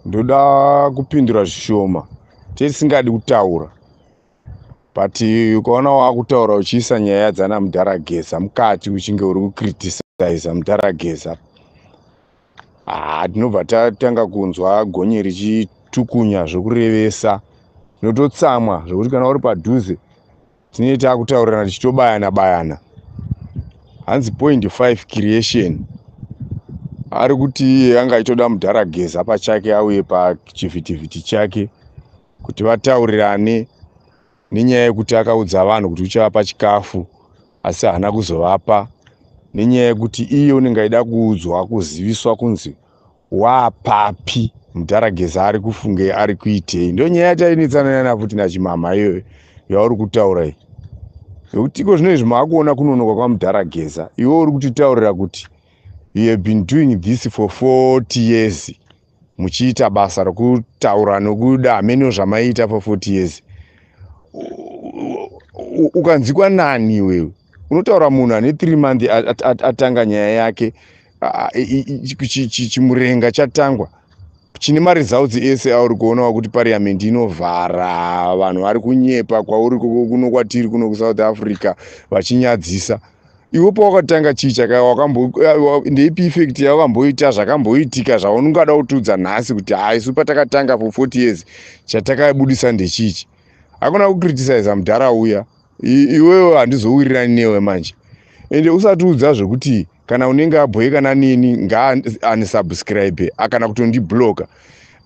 Ndoda kupindura zvishoma, tisingadi kutaura, but ukaona wakutaura uchiisa nyaya dzana Mudhara Geza mukati, uchinge uri kucriticiza Mudhara Geza, ha, tinobva tatanga kunzwa gonye richitukunya zvokurevesa. Tinototsamwa zvokuti kana uri padhuze tinenge takutaurirana tichitobayana bayana. Hanzi point 5 creation ari kuti iye anga achitoda Mudhara Geza pachake auye pachivhitivhiti chake kuti vataurirane nenyaya yekuti akaudza vanhu kuti uchavapa chikafu, asi haana kuzovapa, nenyaya yekuti iye unenge aida kuudzwa, kuziviswa kunzi wapapi, Mudhara Geza ari kufunge, ari kuitei. Ndo nyaya yatainetsana futi nachimama iyoyo yauri kutaura iyi, nekuti iko zvino izvi maakuona kunonoka kwaMudhara Geza. Iwe uri kutitaurira kuti you have been doing this for 40 years, muchiita basa rokutaura nokuda hameno zvamaiita for 40 years. Ukanzikwa nani iwewe? Unotaura munhu ane 3 month atanga nyaya yake, chimurenga chatangwa chine maresults ese auri kuonawo kuti parliament inovhara, vanhu vari kunyepa kwauri kuno, kwatiri kuno kuSouth Africa vachinyadzisa. Iwe pawakatanga, chii ndeipi effect yawakamboita, zvakamboitika zvaunongada kutiudza nhasi kuti ha, isu patakatanga for 40 years chatakabudisa ndechichi? Hakuna kucriticiza mudhara uya. Iwewe handizowirirani newe manje. Ende usatiudza zvekuti kana unenge abhoekana neni ngaanisubscribe kana kutondibloka.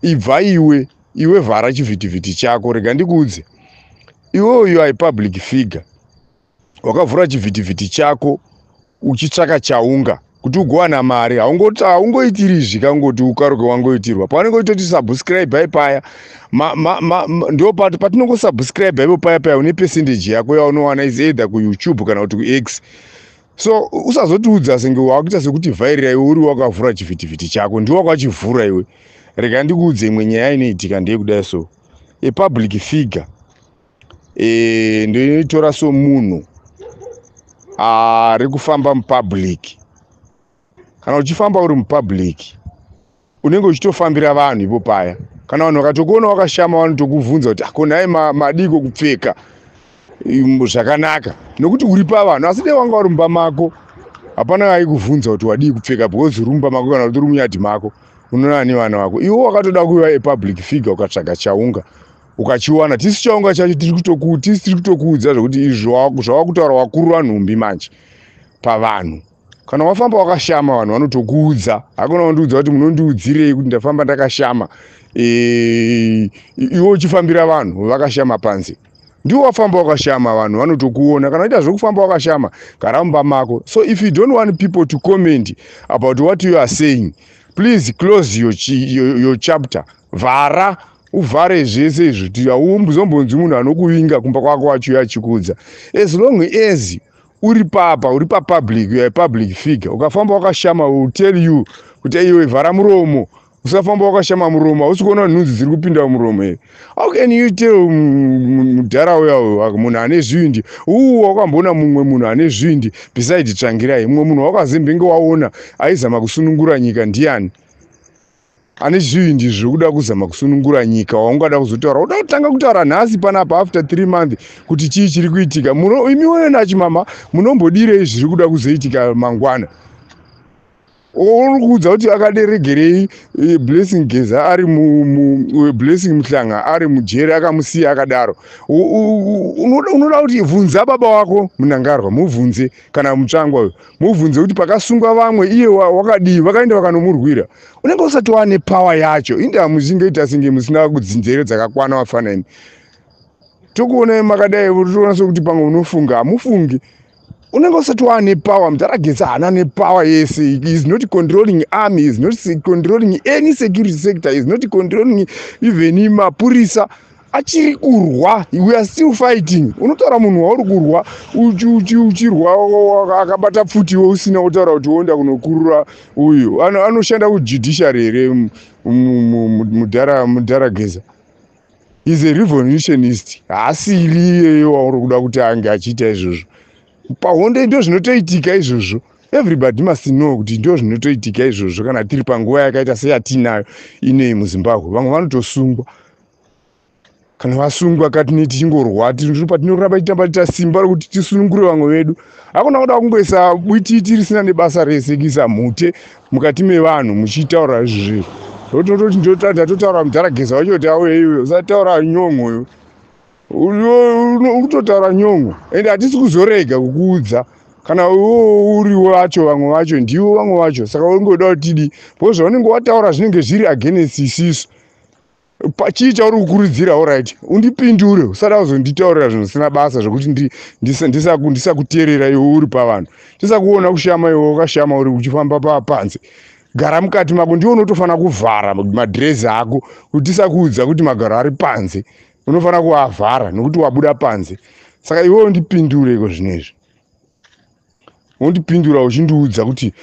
Ibva iwe, iwe vhara chivhitivhiti chako. Rega ndikuudze, iwewe you are a public figure. Wakavhura chivhitivhiti chako uchitsvaka chaunga kuti ugowana mari. Haungoitiri izvi kangoti ukaroke wangoitirwa. Paunenge uchitoti subscribe paya, ndo patinongosubscribe ipo paya paya, une percentage yako yaunowana, is either kuYouTube kana kuti kuX. So usazotiudza senge wakuita sekuti vhairira iwe uri wakavhura chivhitivhiti chako, ndiwo wakachivhura iwe. Rega ndikuudze imwe nyaya inoitika ndeyekudai. So a public figure, ndoinoitora somunhu ari kufamba mupublic. Kana uchifamba uri mupublic, unenge uchitofambira vanhu ipo paya. Kana vanhu vakatokuona wakashama, vanotokubvunza kuti, "Ko nhai, madiko kupfeka zvakanaka?" Nokuti uri pavanhu. Asi dei wanga uri mumba mako, hapana aikubvunza kuti wadii kupfeka, because uri mumba mako kana kuti uri muyadhi mako, unoona nevana vako. Iwe wakatoda kuva apublic figure, ukatsvaga chaunga, ukachiwana. Tisi chaunga chacho tisi tiri kutokuudza zvokuti izvi zvawakutaura wakurura nhumbi manje pavanhu. Kana wafamba wakashama, vanhu vanotokuudza. Hakuna wandiudza kuti munondiudzirei kuti ndafamba ndakashama. Iwe uchifambira vanhu vakashama panze, ndiwo wafamba wakashama, vanhu vanotokuona. Kana uita zvekufamba wakashama, gara mumba mako. So if you don't want people to comment about what you are saying, please close your chapter. Vhara, uvhare zvese izvi. Hauzombonzi munhu anokuvinga kumba kwako achiuya achikuudza. As long as uri papa, uri papublic, you are public figure, ukafamba wakashama, will tell you kuti, "Iwe, vhara muromo, usafamba wakashama muromo. Hausi kuona nhunzi dziri kupinda muromo here?" How can you tell mudhara uya, munhu ane zvindi uu? Wakamboona mumwe munhu ane zvindi beside Tsvangirai? Mumwe munhu wakazembenge waona aizama kusunungura nyika ndiani ane zvivindi zvekuda kuzama kusunungura nyika waungada kuzotaura? Uda kutanga kutaura nhasi panapa after 3 months kuti chii chiri kuitika? Imiweyo nachimama munombodirei zviri kuda kuzoitika mangwana? Uri kuudza kuti akaderegerei Blessing Geza ari Blessing Muhlanga ari mujeri, akamusiya akadaro. Unoda kuti bvunza baba wako Munangarwa, mubvunze, kana Mutsvangwa uyo mubvunze kuti pakasungwa vamwe iye wakadii, vakaenda vakanomurwira. Unenge usati wane power yacho. Indaa muchingoita senge musina kudzinzere dzakakwana. Wafana imi, tokuonai makadai, toona sekuti pamwe unofunga. Hamufungi. Unenge usati wane power. Mudhara Geza haana nepower yese. Is not controlling army, is not controlling any security sector, is not controlling even mapurisa. Achiri kurwa. We are still fighting. Unotaura munhu wauri kurwa, uchirwa akabata pfuti, iwe usina kutaura kuti woenda kunokurura uyu. Anoshanda kujudiciary here mudhara Geza? Is a revolutionist. Haasiri iyeyo wauri kuda kuti ange achiita izvozvo pahondo. Ndo zvinotoitika izvozvo. Everybody must know kuti ndo zvinotoitika izvozvo. Kana tiri panguva yakaita seyatinayo inei muZimbabwe, vamwe vanotosungwa. Kana vasungwa, katine tichingorwa, patinoramba tichitamba tiita simba rekuti tisunungure vamwe vedu. Hakuna kuda kungoisa bwititi risina nebasa rese, kuisa mhute mukati mevanhu muchitaura izvozvo. Tototi ndatotaura mudhara Geza wacho kuti auye, iwe usataura nyongo, uri kutotaura nyongo, ende hatisi kuzorega kukuudza. Kana iwo uri wacho, vamwe vacho ndiwo vamwe vacho. Saka ungoda kutidi? Because zvaunenge wataura zvinenge zviri against isisu. Chii chauri kukurudzira? Alright, undipindure. Usada kuzonditaurira zvinhu zvisina basa zvokuti ndisakuteerera. Iwe uri pavanhu, tisakuona kushama. Iwe wakashama, uri uchifamba papanze. Gara mukati mako. Ndiwo unotofanira kuvhara madhirezi ako kuti tisakuudza kuti magaro ari panze. Unofanira kuavhara nokuti wabuda panze. Saka iwe undipindure iko zvino izvi, undipindura uchindiudza kuti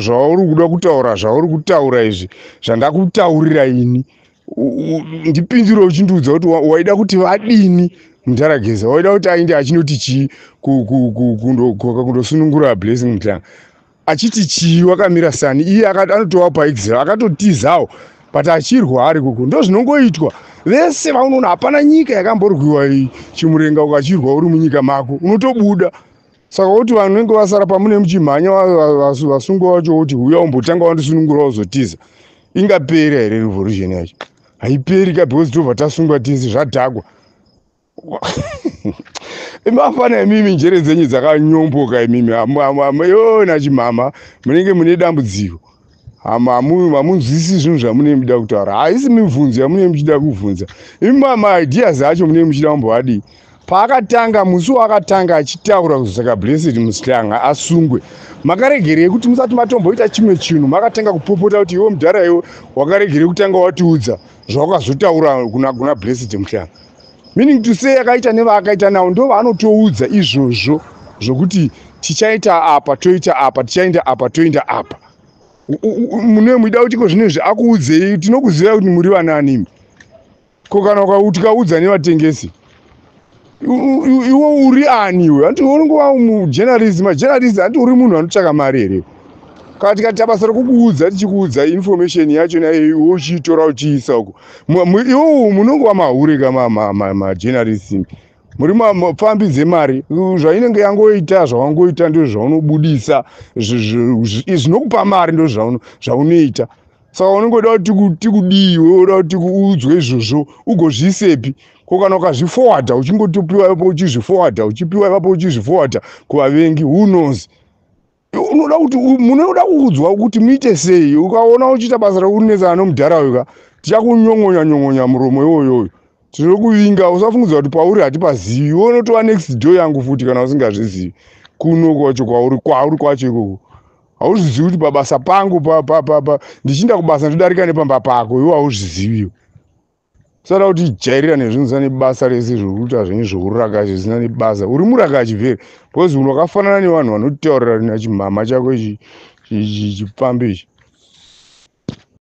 zvauri kuda kutaura, zvauri kutaura izvi zvandakutaurira ini. Ndipindure uchindiudza kuti waida kuti vadini mudhara Geza? Waida kuti ainde achinoti chii kundosunungura Blessing Mhlanga? Achiti chii? Wakamira sani iye anotova paexile, akatotizawo, but achirwa ari kuko. Ndo zvinongoitwa vese vaunoona. Hapana nyika yakamborwiwa chimurenga ukachirwa uri munyika mako, unotobuda. Saka kuti vanhu vanenge vasara pamune muchimhanya, vasungwa vacho, kuti uya umbotanga wandisunungura uzotiza, ingapera here revolution yacho? Haiperi ka, because tobva tasungwa tese, zvadhakwa. Imafana imimi, njere dzenyu dzakanyomboka imimi. Yona chimama, munenge mune dambudziko. Hamunzwisisi zvinhu zvamunenge muchida kutaura. Haisi mibvunzo yamunenge muchida kubvunza imi. Maideas acho munenge muchida kumbovadii? Paakatanga, musi waakatanga achitaura kuzosaka Blessed Mhlanga asungwe, makaregerei kuti musati matomboita chimwe chinhu makatanga kupopota kuti iwe mudhara, iwe wakaregerei kutanga watiudza zvawakazotaura kuna Blessed Mhlanga? Meaning to say, akaita nevaakaita navo ndo vaanotoudza izvozvo zvokuti tichaita apa, toita apa, tichaenda apa, toenda apa. Mune muida kuti ko zvinezvi akuudzei? Tinokuzivai kuti muri vananimi. Ko kana tikaudza nevatengesi, iwe uri ani iwe? Hanti unongova mujournalist, majournalist? Hanti uri munhu anotsvaka mari here? Kana tikaita basa rekukuudza, tichikuudza information yacho, naiwe uchiitora uchiisa uko, iwo munongova mahure ka, majournalist. Muri mapfambi dzemari. Zvainenge yangoita, zvawangoita ndo zvaunobudisa, zvinokupa mari ndo zvaunoita. Saka unongoda kuti tikudii? Iwe uda kuti tikuudzwe izvozvo, ugozviisepi? Ko kana ukazviforwarda, uchingotopiwa ipapo, uchizviforwarda, uchipiwa ipapo, uchizviforwarda kuvavengi, who knows? Unoda kuti, munoda kuudzwa kuti muite sei? Ukaona uchiita basa rekunetsana nomudhara uyu ka, tichakunyongonya nyongonya muromo iwoyoyo. Tiri kuvinga. Usafungudza kuti pauri hatipazivi. Iwe unotova next door yangu futi, kana usingazvizivi. Kuno kwacho kwauri, kwauri kwacho ikoko, hauzvizivi kuti pabasa pangu, ndichiinda kubasa ndodarika nepamba pako. Iwe hauzviziviwo. Usada kuti jairira nezvinhu zvisina nebasa rese, zvokuita zvenyu zvokurakashi zvisina nebasa. Uri murakashi vheri, because unhu wakafanana nevanhu vanotaurira nachimhama chako chipfambi ichi.